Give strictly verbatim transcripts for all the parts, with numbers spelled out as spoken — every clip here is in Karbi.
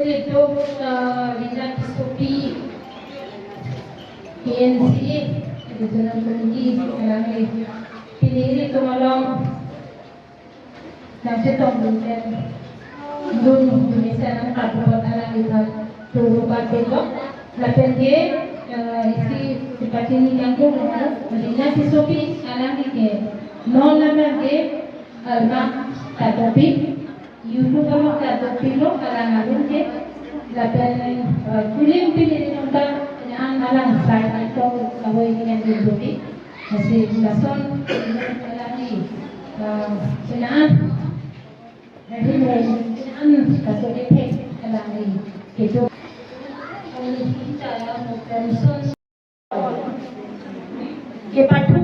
Itu, eh, Rina Tisopi, K N C A, Regional Committee, alangli pini ilitum along nangchetongdun pen dun dun isi anang kapupot alangliphan turu kapilo. Lapen ke, eh, isi sipachini kangtung lo, Rina Tisopi alangli ke non amen ke, eh, ma tatopi, YouTube along tatopi lo alang alun ke, lapen, eh, kulim pini ilitum ta, alang alang sai ato kawai ni yang dun dopi. Lasi lason alangli, ah, chenaan, lasi chenaan kaso epek alangli kedo. Alangli kita ya, pension kepathu,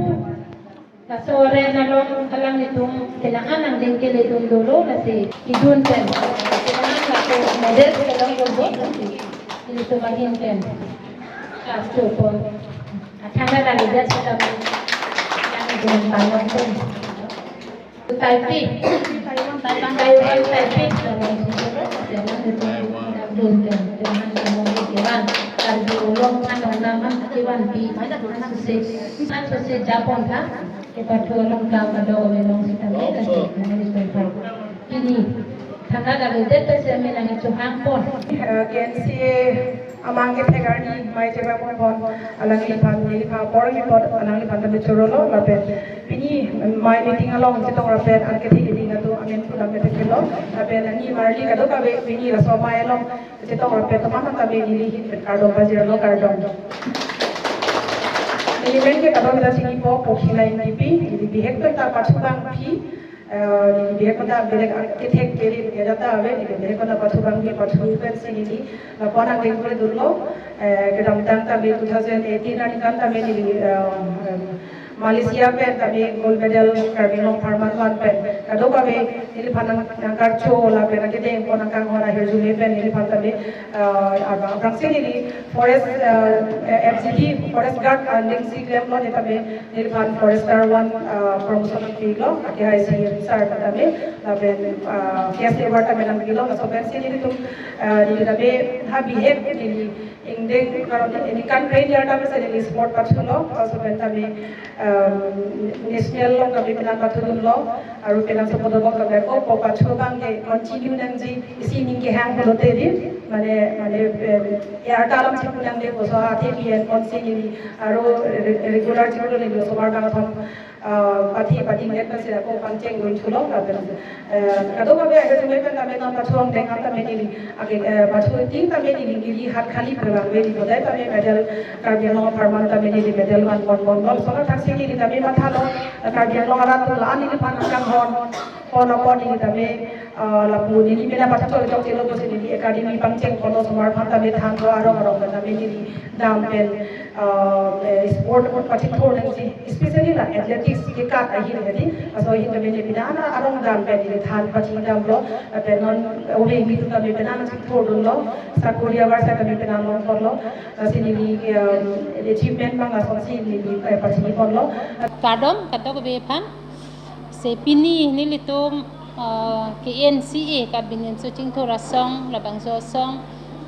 laso ren along alanglitum chenaan angdeng keledun dolo, lasi idun pen chenaan laso model kelong dolo, lasi ilitum ahin pen kaso pon. Athana kalidet sedang yang dengan balong pun. Taipei, Taiwan, Taipei, Taipei. Karbi Anglong kan orang naman Taiwan pi, mana susi, mana susi Japon ha. Kepathu along klam kadokave along sitame, kasi kami di tempat. Pini, tanggal kalidet pesen menang itu hangpon. Eh, K N C A amahang kethek arni mei chebapon pon, alangliphan, neliphan apor aphi apot alangliphan tame choro lo, lapen pini mei meeting along chetong rapet an kethe keding atum amen pulang kethek lo, lapen ani marli kadokave pini laso mei along chetong rapet atum aphan tame neli ahin pen kardom pajir lo, kardom. Neli men ke kadokave ta chinipo, Pokhila Ingtipi, neli bihek pen ta pathu abang aphi, eh, neli bihek pen ta belek kethek beri ke jata ave, neli bihek pen ta pathu abang aphi, pathu pensi neli lapu-an angdeng kule dunlo, eh, kedamtang tame two thousand eighteen aningkan tame neli, eh, em, Malaysia pen tame gold medal Karbi Anglong apharman van pen kadokave neliphan nang, nangkarcho lapen kedeng pon nangkanghon ahirjume pen neliphan tame, eh, abang, abangsi neli forest, eh, F G D, forest guard, eh, angdengsi klemlo, ne tame neliphan forester one, eh, promotion nangpilo, akehai si sir tame, lapen, eh, guest award tame nangpilo, laso pensi nelitum, eh, neli tame ha bihek neli ingdeng karon neli kan kre niar tame si neli sport pathulo, laso pen tame, um, national along tame penang pathudunlo, aru penang sopo dobok tame ko, ko pathu abang ke continue nangji, isi ning kehang pulote di, mane, mane, em, ya ta alam si punang de koso athe P N konsi neli, aru re-, regular chiklo neli osomar abang athom, ah, pathi, pathi nget pensi ako pangcheng dun thulo, lapen, eh, kadokave ahirjume pen tame non pathu angdeng an tame neli, ake, eh, pathu tin tame neli, neli hat khali pen vangve, neli bodai tame medal, Karbi Anglong apharman tame neli medal van pon pon lo, laso athaksi neli tame mathalo, eh, Karbi Anglong arat atum la-an neliphan nangkanghon pon apot neli tame, ah, lapu neli mena pathu chok chok chelo pusi neli academy pangcheng ponlo, osomar aphan tame thanlo, arong arong pen tame neli dam pen, ah, eh, sport pathu thor nangji, especially la athletics kekat ahin hedi, laso ahin tame neli pini an arong dam pen neli than pathi damlo, lapen non ove nelitum tame pini an chithor dunlo, sakori avar sa tame pini an long ponlo, lasi neli, um, achievement abang lasonsi neli, eh, pathi ponlo. Kardom kadokave aphan. Si pini nelitum, ah, K N C A, Karbi Ningso Chingthur Asong, labangso asong,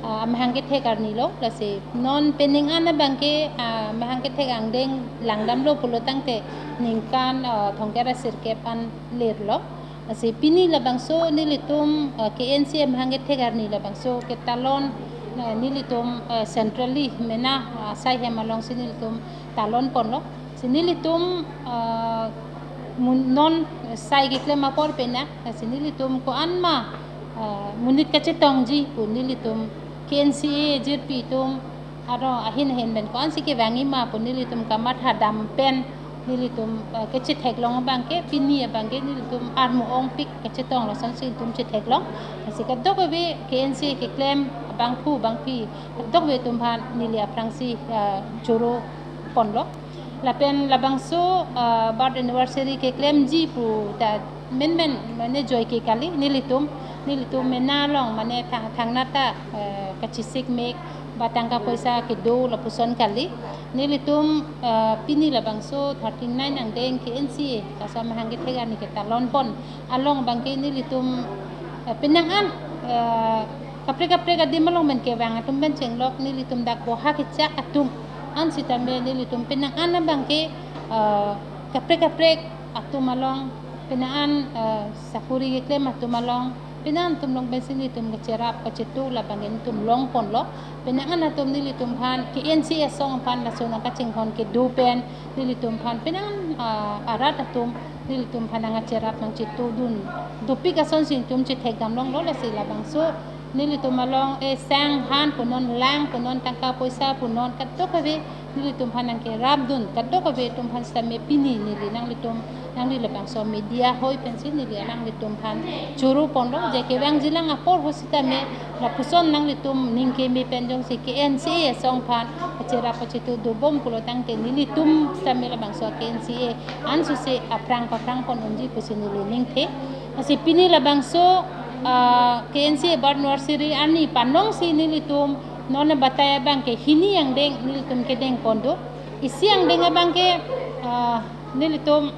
ah, amahang kethek arni lo, lasi non pening an abang ke, ah, amahang kethek angdeng langdamlo pulo tangte ningkan, ah, thomkep ra sirkep an lerlo. Lasi pini labangso nelitum, ah, K N C A amahang kethek arni labangso ketalon, ah, nelitum, ah, centrally mena, ah, asai hem alongsi nelitum talon ponlo. Si nelitum, ah, mun-, non sai keklem apor pena, si nelitum ko-an ma, ah, monit kachetongji pu nelitum K N C A jirpi atum, aro ahin ahin pen ko-ansi kevangji ma pu nelitum kamatha dam pen nelitum, ah, kachethek long abang ke, pini abang ke nelitum armu ongpik kachetong lasonsi nelitum chethek long. Si kadokave K N C A keklem abangphu abangpi kadokave atum aphan neli aphrangsi, ah, choro ponlo. Lapen labangso, ah, birth anniversary keklemji pu ta menmen mane joike kali, nelitum, nelitum mena along mane thang-, thangnat ta, eh, kachisik mek ba tangka poisa kedo lapuson kali. Nelitum, eh, pini labangso thirty-nine angdeng K N C A, laso amahang kethek arni ketalon pon along abang ke nelitum, eh, penang an, eh, Kaprek kaprek adim along pen kevang atum pen chenglok nelitum dak boha kechak atum. An sitame nelitum penang an abang ke, ah, kaprek kaprek atum along, penang an, ah, sakuri keklem atum along, penang an atum along pensi nelitum kacherap kachetu labang ke nelitum longponlo. Penang an atum nelitum aphan K N C A asong aphan laso nangkachinghon kedo pen nelitum aphan penang an, ah, arat atum nelitum aphan nangkacherap nangchetudun dopik asonsi nelitum chethekdam longlo. Lasi labangso nelitum along, eh, sang han punon, lang punon, tangka poisa punon, kadokave nelitum aphan nangkerapdun, kadokave atum aphan sitame pini neli nanglitum, nangli labangso media hoi pensi neli nanglitum aphan choro ponlo, je kevangjilang apor ho sitame lapuson nanglitum ning keme pen jongsi K N C A asong aphan kacherap kachetu dobom pulo tangte nelitum sitame labangso K N C A ansose aphrang paphrang pon unji pusi neli ningthe. Lasi pini labangso, ah, K N C A birth anniversary arni panongsi nelitum non abatai abang ke hini angdeng nelitum kedeng pon do. Isi angdeng abang ke, ah, nelitum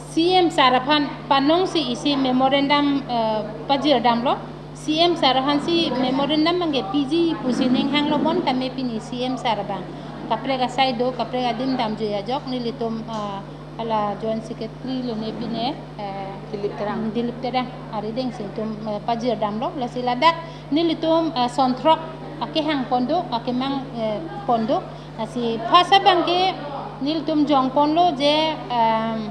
C M sir aphan panongsi isi memorandum, ah, pajirdamlo. C M sir aphansi memorandum abang ke piji pusi ninghanglo, bonta me pini C M sir abang kaprek asai do, kaprek adim damjui ajok nelitum, ah, hala Joint Secretary lone pine, eh, Dilip Terang. Dilip Terang arideng si nelitum, eh, pajirdamlo. Lasi ladak nelitum, eh, son throk akehang pon do, akemang, eh, pon do. Lasi first abang ke nelitum jong ponlo je, em,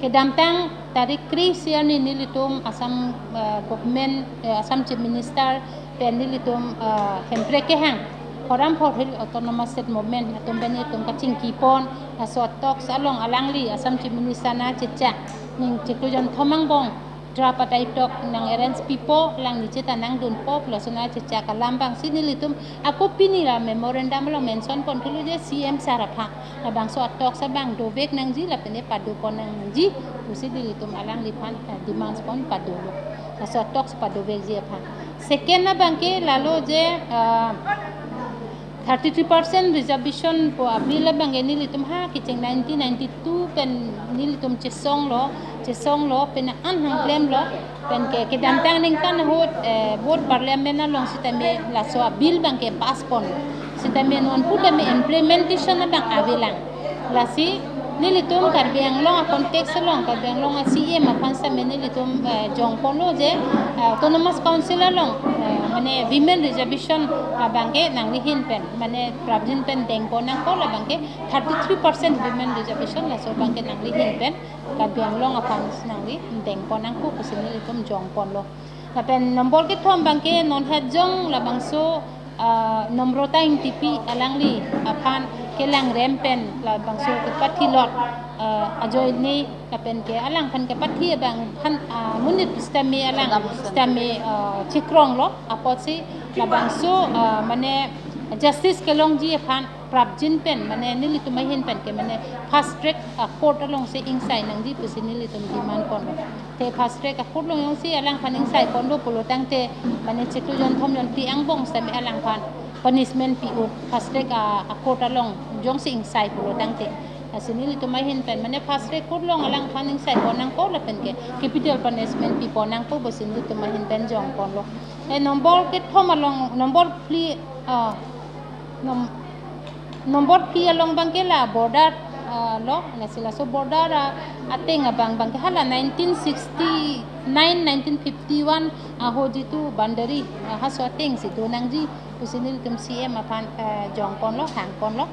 kedamtang tarik kre-isi arni nelitum Assam, eh, government, eh, Assam Chief Minister pen nelitum, eh, Hemprek kehang Forum for Hill Autonomous State Movement atum pen nelitum kachingki pon, laso talks along alangli Assam Chief Minister nangchecha, ning chiklo jonthom angbong draft atai tok nang-arrange pipo, alangli cheta nangdunpo, laso nangchechak alam abangsi nelitum ako pini la memorandum along mention ponthulo je C M sir aphan labangso a-talks abang dovek nangji lapen e pado pon nangji pusi nelitum alangliphan, eh, demands pon padolo. Laso a-talks padovekji aphan. Second abang ke lalo je, ah, thirty-three percent reservation pu a-bill abang ke nelitum ha kecheng nineteen ninety-two pen nelitum chesonglo, chesonglo, penang an nangklemlo, pen ke kedamtang ningkan ahut, eh, vote parliament along sitame laso a-bill abang ke pass pon. Sitame non pu tame implementation abang avelang. Lasi nelitum Karbi Anglong a-context along, Karbi Anglong a-C M aphan sitame nelitum, eh, jong ponlo je, eh, Autonomous Council along, eh, mane women reservation abang ke nanglihin pen, mane prapjin pen deng pon nangpo, labang ke thirty-three percent women reservation laso abang ke nanglihin pen Karbi Anglong aphan nangli deng pon nangpo pusi nelitum jong ponlo. Lapen nombor kethom abang ke non hajong labangso, ah, Nomrata Engtipi alangli aphan kelang rem pen labangso kepathi lot, ah, ajoine lapen ke alangphan kepathi abang han, ah, monit sitame alang sitame, ah, chikronglo apotsi labangso, ah, mane justice kelongji aphan prapjin pen, mane nelitum ahin pen ke mane fast track, ah, court alongsi ingsai nangji pusi nelitum demand ponlo. Te fast track a-court along jongsi alangphan ingsai ponlo pulo tangte, mane chiklo jonthom jonphli angbong sitame alangphan punishment pi-o, fast track a, a-court along jongsi ingsai pulo tangte. Lasi nelitum ahin pen mane fast track court along alangphan ingsai pon nangpo lapen ke capital punishment pi pon nangpo pusi nelitum ahin pen jong ponlo. Eh, nombor kethom along, nombor phli, ah, nom-, nombor phli along abang ke la border, ah, lo, lasi laso border, ah, ateng abang abang ke hala nineteen sixty-nine, nineteen fifty-one ahut jitu boundary, ah, halaso atengsi do nangji pusi nelitum C M aphan, ah, jong ponlo, hang ponlo.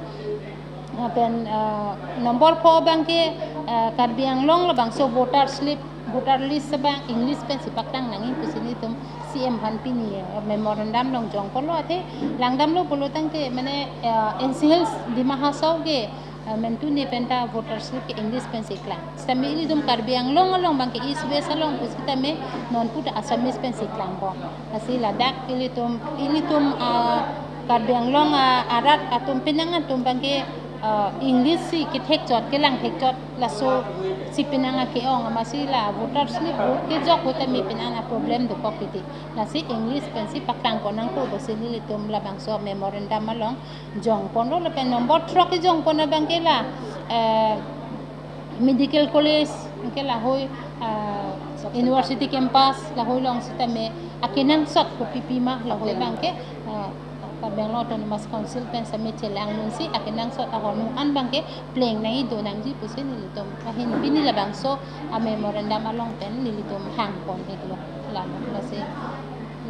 Lapen, ah, nombor pho abang ke, ah, Karbi Anglong labangso voter slip, voter list abang English pensi paklang nangji pusi nelitum C M aphan pini, ah, memorandum along jong ponlo, athe langdamlo pulo tangte mane, ah, N C Hills Dima Hasao ke, ah, mentune penta voter slip ke English pensi klang. Sitame ilitum Karbi Anglong along abang ke East West along pusitame non pu ta Assamese pensi klangpo. Lasi ladak ilitum, ilitum, ah, Karbi Anglong, ah, arat atum penang atum abang ke, ah, English si kethekchot, kelang thekchot, lasosi penang ake-ong, amatsi la voter slip vote kejok ahut tame penang a-problem dokok titi. Lasi English pensi paklang pon nangpo pusi nelitum labangso memorandum along jong ponlo. Lapen nombor throk kejong pon abang ke la, eh, medical college ke lahoi, ah, University campus lahai along sitame akenangsot kopi pima lahai abangke, ah, Karbi Anglong Autonomous Council pen sitame chelang-un si akenangsot ahormu an abangke pleng nangji do nangji pusi nelitum ahin pini labangso a-memorandum along pen nelitum hangpon-iklo. Lalo lasi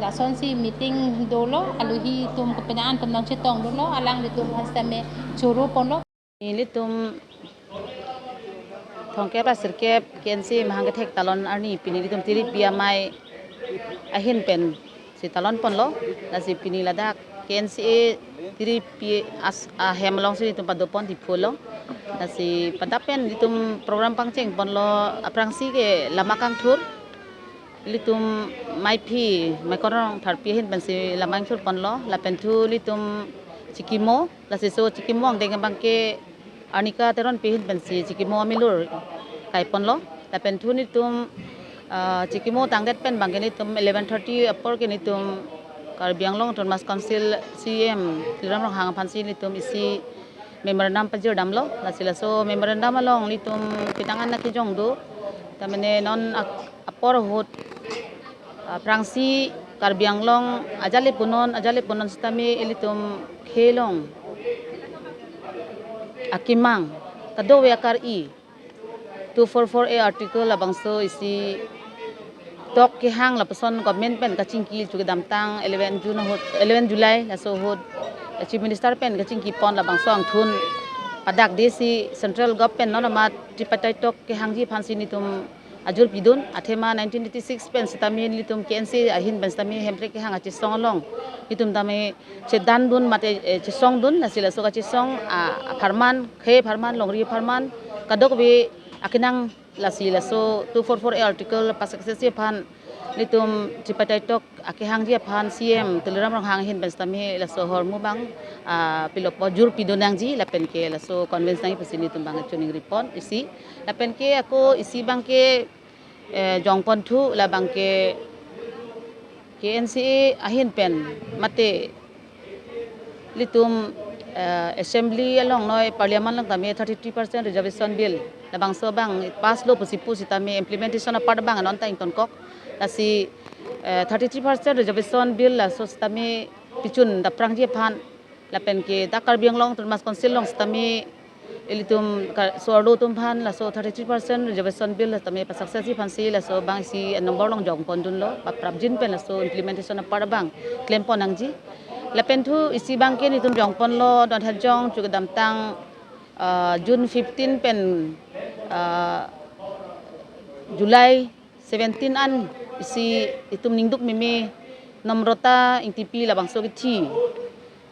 lasonsi meeting dolo, alohi atum kepenan atum nangchetong dolo, alanglitum aphan sitame choro ponlo. Nelitum thomkep ra sirkep K N C A mahang kethek talon arni pini nelitum tiripi amei ahin pensi talon ponlo. Lasi pini ladak K N C A tiripi as ahem alongsi nelitum padopon Diphu along. Lasi pada pen nelitum program pangcheng ponlo, aphrangsi ke lama kangthur. Nelitum meiphi, Meikorong Tharpi ahin pensi lama ingthur ponlo, lapen thu nelitum chikimo, lasi laso chikimo angdeng abangke Arnika Teronpi ahin pensi chikimo amilur kai ponlo, lapen thu nelitum, ah, chikimo tangdet pen abangke nelitum eleven thirty apor ke nelitum Karbi Anglong Autonomous Council C E M Tuliram Ronghang aphansi nelitum isi memorandum pajir damlo, lasi laso memorandum along nelitum pitang an nangkejong do, tamane non ak- apor ahut, ah, aphrangsi Karbi Anglong ajali punon, ajali punon sitame ilitum khei along akemang, kadokave akar-i, two four four A article labangso isi tok kehang lapuson government pen kachingki chu kedamtang eleven June ahut, eleven July laso ahut Chief Minister pen kachingki pon labangso angthun padakde si central government non amat tripartite tok kehangji aphansi nelitum ajul pidun. Athema nineteen eighty-six pen sitame nelitum K N C A ahin pen sitame Hemprek kehang kachesong along nelitum tame chedandun mate, eh, chesongdun, lasi laso kachesong, ah, apharman, khei apharman, longri apharman, kadokave akenang, lasi laso two four four A article pasaksesi aphan nelitum tripartite tok akehangji aphan C E M Tuliram Ronghang ahin pen sitame laso ahormu abang, ah, pilopo, jur pido nangji lapen ke laso convince nangji pusi nelitum abang choningri pon isi. Lapen ke ako isi abangke, eh, jongpon thu labangke K N C A ahin pen mate ilitum, eh, assembly along noi parliament along tame thirty-three percent reservation bill labangso abang pass lo pusi pu sitame implementation apart abang non ta ingtonkok. Lasi, eh, thirty-three percent reservation bill laso sitame pichun daprangji aphan lapen ke dak Karbi Anglong Autonomous Council along sitame ilitum ka-, so-arlo atum aphan laso thirty-three percent reservation bill tame pasaksesi aphansi laso abang isi number along jongpondunlo, paprapjin pen laso implementation apart abang klempon nangji. Lapen thu isi abangke nelitum jongponlo, don hejong chu kedamtang, ah, June fifteen pen, ah, July seventeen an isi itum ningduk meme Nomrota Ingtipi labangso kethi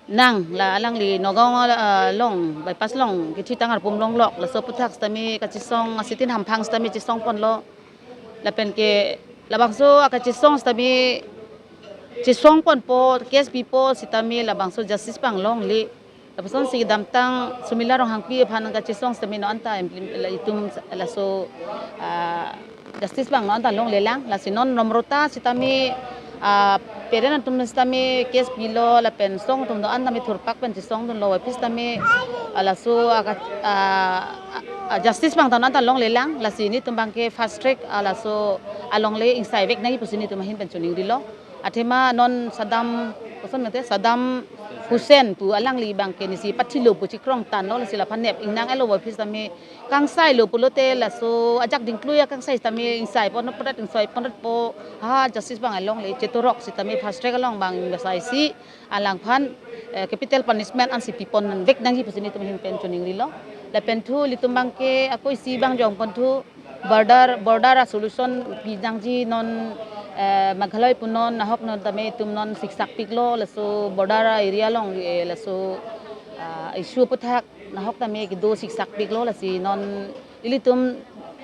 nang, la alangli Nagaon, ah, along bypass along kethi tang arpum longlok, laso aphuthak sitame kachesong asitin hamphang sitame chesongponlo. Lapen ke labangso akachesong sitame chesongponpo, case pipo sitame labangso justice abang longle. Lapusonsi kedamtang Sumila Ronghangpi aphan kachesong sitame non anta implim-, la itum laso, ah, justice abang non anta longlelang. Lasi non Nomrota sitame, ah, parent atum sitame case pilo lapen song atum do-an tame thurpak pen chesongdunlo, wapis tame, ah, laso aka-, ah, ah, justice abang ta non anta longlelang. Lasi nelitum abangke fast track, ah, laso alongle ingsaivek nangji pusi nelitum ahin pen choningrilo. Athema non Saddam, koson mate, Saddam Hussein pu alangli abangke nisi pathilo pu chikrong tanlo, lasi laphan nep ingnang elo, wapis tame kangsailo pulote laso ajak dingklui akangsai tame ingsaipon prat, ingsaipon prat po, ha justice abang alongle chetorok sitame fast track along abang ingsaisi alangphan, eh, capital punishment ansi piponvek nangji pusi nelitum ahin pen choningrilo. Lapen thu ilitum abangke ako isi abang jongpon thu border, border a-solution pinangji non, eh, Meghalaya punon nahok non tame itum non siksak piklo, laso border area along, eh, laso, ah, issue aphuthak nahok tame kedo siksak piklo, lasi non ilitum,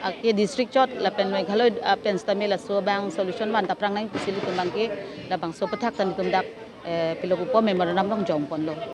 ah, ke district chot lapen Meghalaya, ah, pen sitame laso abang solution van ta prang nangji pusi ilitum abangke labangso aphuthak ta nelitum dak, eh, pilopo memorandum along jongponlo.